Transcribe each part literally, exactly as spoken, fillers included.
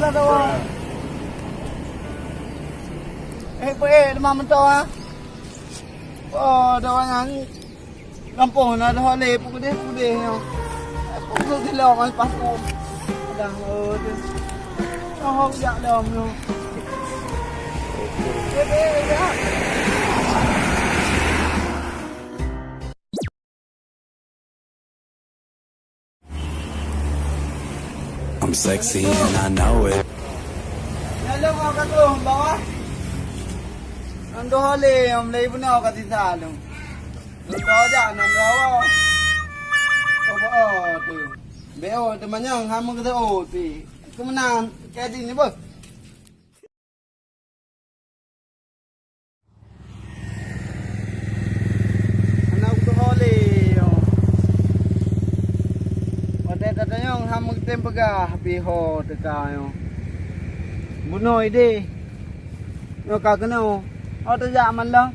Eh, peuék teuma meuntô, ah. Oh, dah nyan. Gampông na dah lé pukul deh, pukul deh nyoe. Pukul deh lom, lepas tu. Dah, oh, tu. Oh, jak lom tu. Eh, eh, eh, jak. I'm sexy and I know it. Nyalong ka tu bawah. Nang doh le, am lei bunoe ka sisa tu. Nang doh jak, nang doh. Oh, oh, tu. Beo, teumanyong, hama kata, oh, ti. Keumeunang, kadi ni, beuh. Hana kutuho lé nyoe. Watèe tatanyong han meutem peugah pih ho teuka nyoe. Bunoe idéh. Nyoe ka keunoe. Oh, teujak man lom.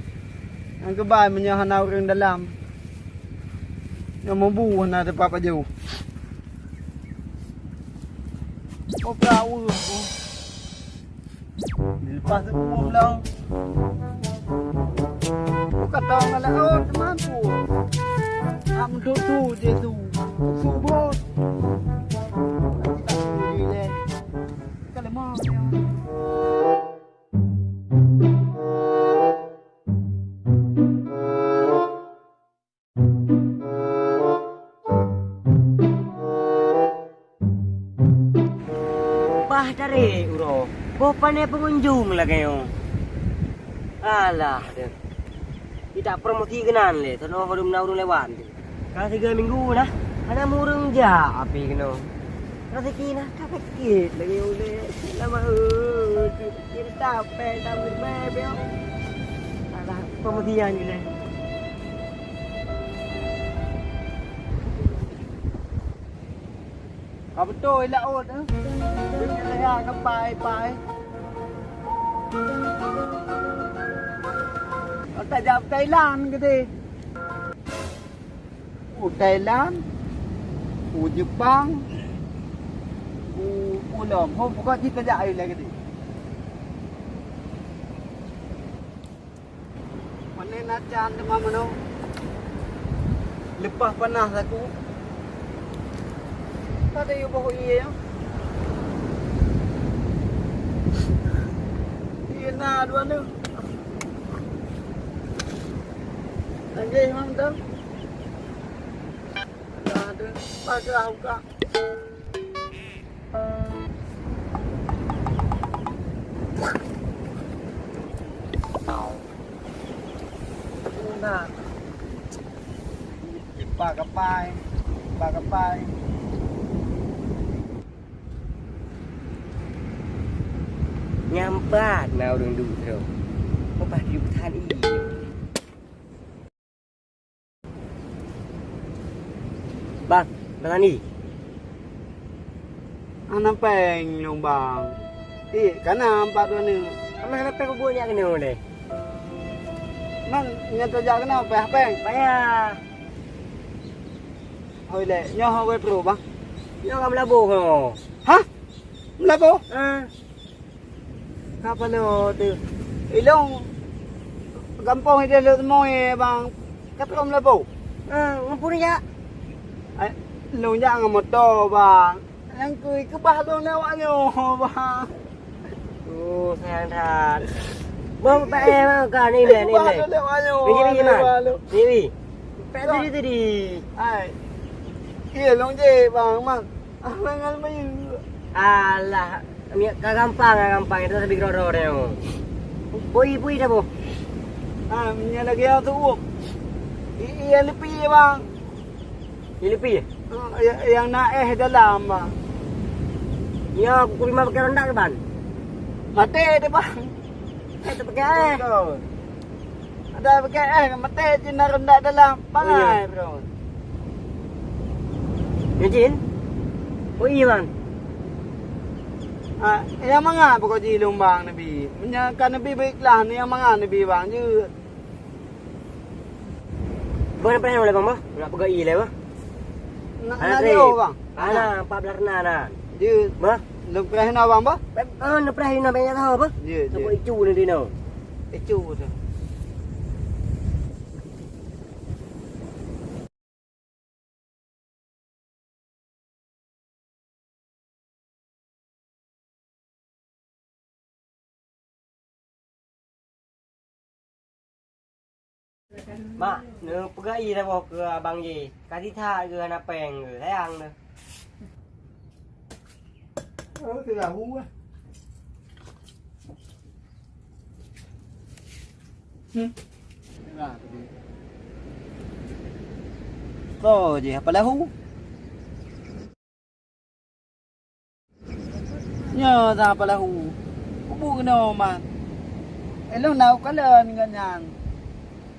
Nyang keubai meunyoe hana ureueng dalam. Nyoe mubu hana teumpat pajoh. Oh, ka ureueng. Lepas tu kubu pulang. Bukan tahu ngalah oh teman tu. Nak mendut tu je tu. Subur. Kalau mau. Bah tarek uroe, boh pane pengunjung lagèe nyoe. Alah deh. Kita promosi keunan lé, sonoh ureueng na ureueng lewat. Ka tiga minggu nah, hana mureueng jak api keunoe. Rezeki nah ka sakét lagèe ulèe. Lama, eh, kita capek, tak berbebe. Alah, promosi nyan je lé. Ka beutôi laôt, eh. Beuet leha ka pai-pai. Ka tajak Thailand keudéh. U Thailand, u Jepang, u, u lom. Ho, pokok jih tajak lé keudéh. Pane na can teuma meunoe. Leupah panas aku. Ada yue boh ié nyoe. Ié na dua neuk. Lagèe mam tu. Ada, ada. Pakai buka. Nah. Ipa kapai, ipa kapai. Nyampat na ureueng duek droe. Mupah duek that ié. Bang, Bang Sandi. Hana péng lôn, Bang. Ih, kana empat dua neuk. Amai hana péng kubuet nyak keunoe lé. Mang, nyan tajak keunoe payah péng? Payah. Hoi lé, nyoe hoi pro, Bang. Nyoe ka meulaboh nyoe. Hah? Meulaboh? Ah. Ka paloe teuh. Ilong gampông idéh lôn teumui, Bang. Ka troh meulaboh. Ah, ngon peue jak? Eh, lôn jak ngon moto, Bang. Nyang kui keubah lôn lé awak nyoe, Bang. Oh, sayang that. Bang, payah, Bang, ka ni, ni, ni, keubah ni. Lôn lé awak nyoe, Ni, ni, ni, Bang. Ni, ni. Payah tadi, tadi. Hai. Iya, lôn jép, Bang, Bang. Ah, mangat manyang. Alah, ka gampang, ka gampang. Itu sabe keudroe-droe nyoe. Pui, pui dah, boh. Ah, minyak lagi yang tu. I-, yang lepi, Bang. Yang lepi? Ah, yang, yang na éh dalam, Bang. Ya, aku terima pakai rendak ke, Bang? Mati deh, Bang. Eh, tak pakai éh. Betul. Ada pakai éh, mati cina rendak dalam. Pangai, bro. Ya, Jin? Oh, iya, Bang. Ah, yang mangat pokok jih lôn, Bang, Nabi. Meunyoe ka Nabi berikhlas, yang mangat Nabi, Bang, jeuet. Bang, nak pernah boleh, Bang, bah? Nak peugah i lé, bah? Nak, nak trip. Bang. Ana, empat belas na, na. Jeuet. Bah? Lôn preh inoe, Bang, bah? Pep, ah, neupreh inoe, bèk nyan sahoe, bah? Ye, ye. Saboh icu nyoe di inoe. Icu tu. Mak, neupeugah ie saboh keu abang jih. Ka sisat geuh hana péng geuh, sayang neuh. Oh, teulahu ah. Hmm. Soe jih hana peue lahu? Nyoe sa peue lahu. Kubu keunoe man. Eh, lôn na kalon ngon nyan.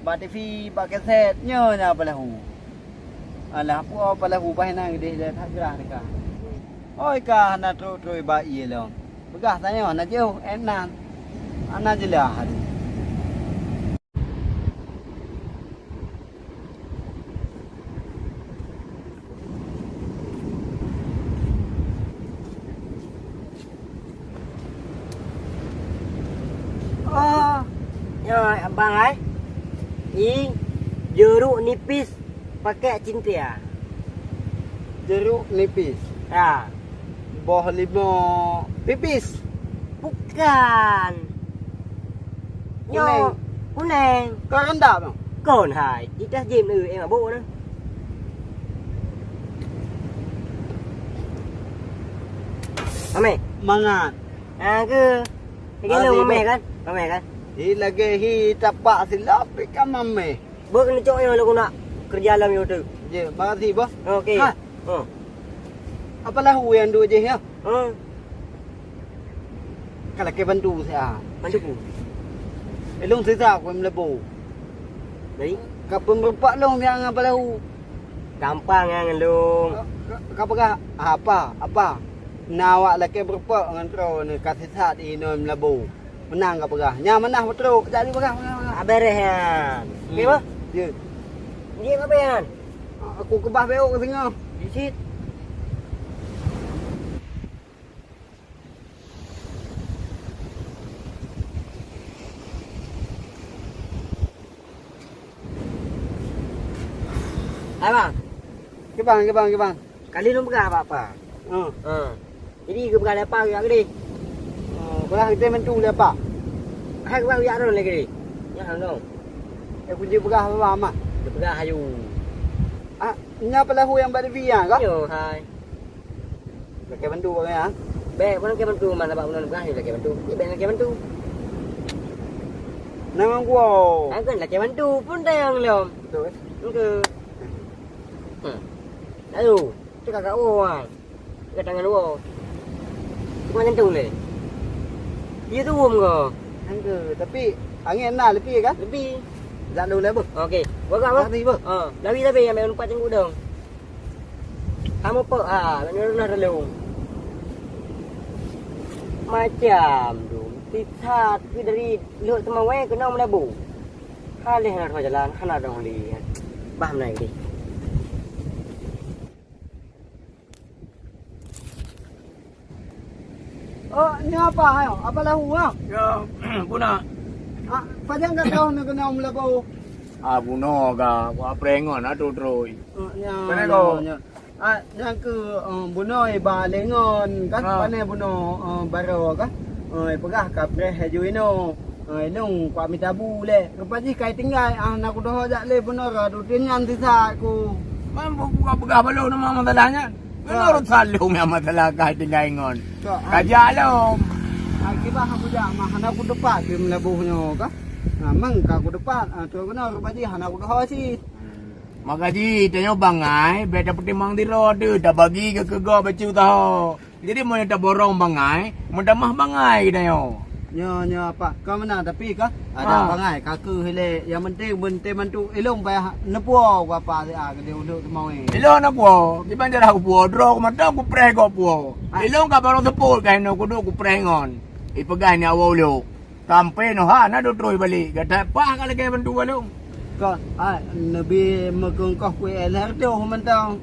Bak T V, bak kaset, nyoe na peue lahu. Alah, peue peue lahu bah inan geudeh that grah teuka. Oi, ka hana trok-trok bak ie lom. Peugah tanyoe na jiôh, eh, nan. Hana jeulaih. Oh, nyoe abang ai. I jeruk nipis pakai cintia. Jeruk nipis. Ya. Boh limau pipis. Bukan. Nyoe kuneng. Kuneng. Kau rendah, Bang? Kon hai, jitah jem eu eh mabuk dah. Ameh. Mangat. Ah, ke? Lagi lu mameh kan? Mameh kan? Hi lagèe hi tapak silap ikan mameh. Beuh keuneuk cok nyoe lagu nak kerja lam YouTube. Je, makasih, Bos. Okey. Ha. Oh. Apalah hu nyang duek jih nyoe? Oh. Ka lakèe bantu siat. Bantu ku. Eh, lôn sisa ku meuleubo. Baik. Ka peumeureupak lôn nyang apalah hu. Gampang nyang lôn. Ka, ka, ka peugah apa? Apa? Na awak lakèe meureupak ngon droeneuh ka sisat inoe meuleubo. Meunan ka peugah. Nyan manah beutrok. Jadi peugah, peugah, peugah. Ah, beres nyan. Okey, bah? Ya. Jeuet apa nyan? Aku keubah beok singoh. Di sit. Hai, bang. Kibang, kibang, kibang. Kali nyoe peugah apa-apa. Ha. Ha. Jadi, geupeugah lé apa geujak keudeh? Ha, peugah kita bantu lé apa? Hai, peugah geujak droe lé keudeh. Nyan dong. Eh, kunci peugah apa, Mak? Geupeugah ayu. Ah, nyan peue lahu nyang bak Devi nyan kah? Yo, hai. Lakèe bantu bang ya. Bèk, bukan lakèe bantu, mana bak bunoe peugah ni lakèe bantu. Ni bèk lakèe bantu. Nama gua? Kan lakèe bantu pun tayang lom. Betul. Betul. Hmm. Ayo, tu kakak oh, ah. Kat tangan dua. Cuma nyentuh leh. Iya tu um ko. Angke, tapi angin na lepi kan? Lepi. Jak lu lah, beuh. Okey. Gua gak, beuh. Mati, beuh. Ha, lari tapi ambil empat cengkuk dong. Kamu pek ha, nak nyuruh nah dulu. Macam tu. Tisat ke dari Lhok Teumawai kena melabu. Haleh na jalan, hana dong li. Bah meunai deh. Oh, nyoe apa ayo? Apa lahu ah? Ya, buna. Ah, pajan ka tahu nak kena melabu. Ah, bunoe ka, wak prengon atu terus. Oh, nyoe, Assalamualaikum. Nyoe, nyoe. Ah, nyang keu, eh, bunoe ba lengon kan, pane bunoe, eh, baroe kan. Eh, peugah ka preh laju inoe. Hai, lôn kuat mita bu lé. Rupa jih kai tinggai, ah, na kudoho jak lé bunoe ro, dutin nyan sisa ku. Man, bu-, buka peugah balok nama masalah nyan. Ka. Menurut salong nyang masalah kai tinggai ngon. Ka, ah. Kajak lom. Ah, kiban aku jak mah, hana kuteupat di meulaboh nyoe ka. Nah, mang ka kuteupat, ah, tu keunoe rupa jih hana kudoho cit. Maka jih, tanyoe bangai, bèk tapeutimang sidroe teuh, tabagi keu keugoe bacut taho. Jadi, meunyoe taborong bangai, meutamah bangai geutanyoe. Nyoe, nyoe apa? Ka meunan, tapi ka ada bangai, ka keuh ilèe. Nyang penting, beunteng bantu ilong payah neupuwoe ku apa, ah, keu di ulok teumawai. Ilong na puwoe, kiban cara kupuwoe, droe ku mantong kupreh gob puwoe. Ah. Ilong ka barong seupôt ka inoe kuduek kupreh ngon. Ipeugah nyoe awak ulok. Sampai noh hana dutroh balek. Gata pah ka lagèe bantu balong. Ka, ah, neubi meukeungkoh kueh lhèe reutôh mantong.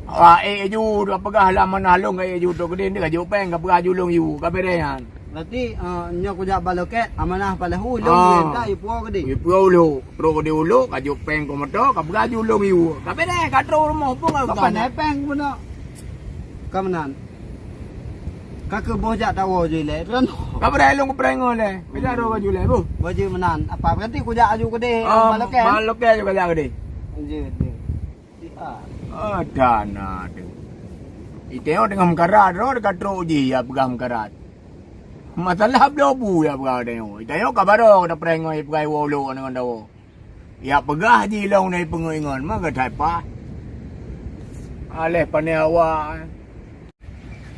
Ah, eh, ju, ka peugah lah amanah lôn ka, eh, ju trok keudeh, ka jok péng, ka peugah ju lôn yue, ka beres nyan. Berarti, ah, nyoe kujak bak loket, amanah bak lahu, lôn Ah. minta yue puwoe keudeh. Yue puwoe ulok, trok keudeh ulok, ka jok péng keu moto, ka peugah ju lôn yue. Ka beres, ka trok rumoh pun ka Kapan utang. Naik péng pun nak? Ka meunan. Ka keuboh jak tawoe ju ilèe, peunan. Ka beres lôn keu péng ngon lé. Ka jak roh ka ju lé, boh. Boh ju meunan. Apa berarti kujak aju keudeh, Ah, bak loket? Bak loket ju ka jak keudeh. Jeuet, jeuet. Ah, dana tu. Iteuh teungoh meukarat, roh ka trok jih ya peugah meukarat. Masalah bloe bu ya peugah tanyoe. Iteuh ka baroe ka taprank ngon peugah woe ulok ngon dawoe. Ya peugah jih lôn na peungeut ingon, meuga that paih. Aléh pané awak.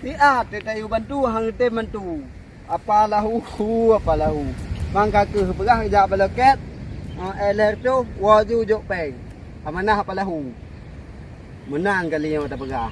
Siat teuh tayue bantu, hana teuh bantu. Apa lahu, apa lahu. Mangka keuh peugah jak bak loket, eh, lhèe reutôh, woe ju jok péng. Amanah apa lahu. Meunan kali nyoe tapeugah.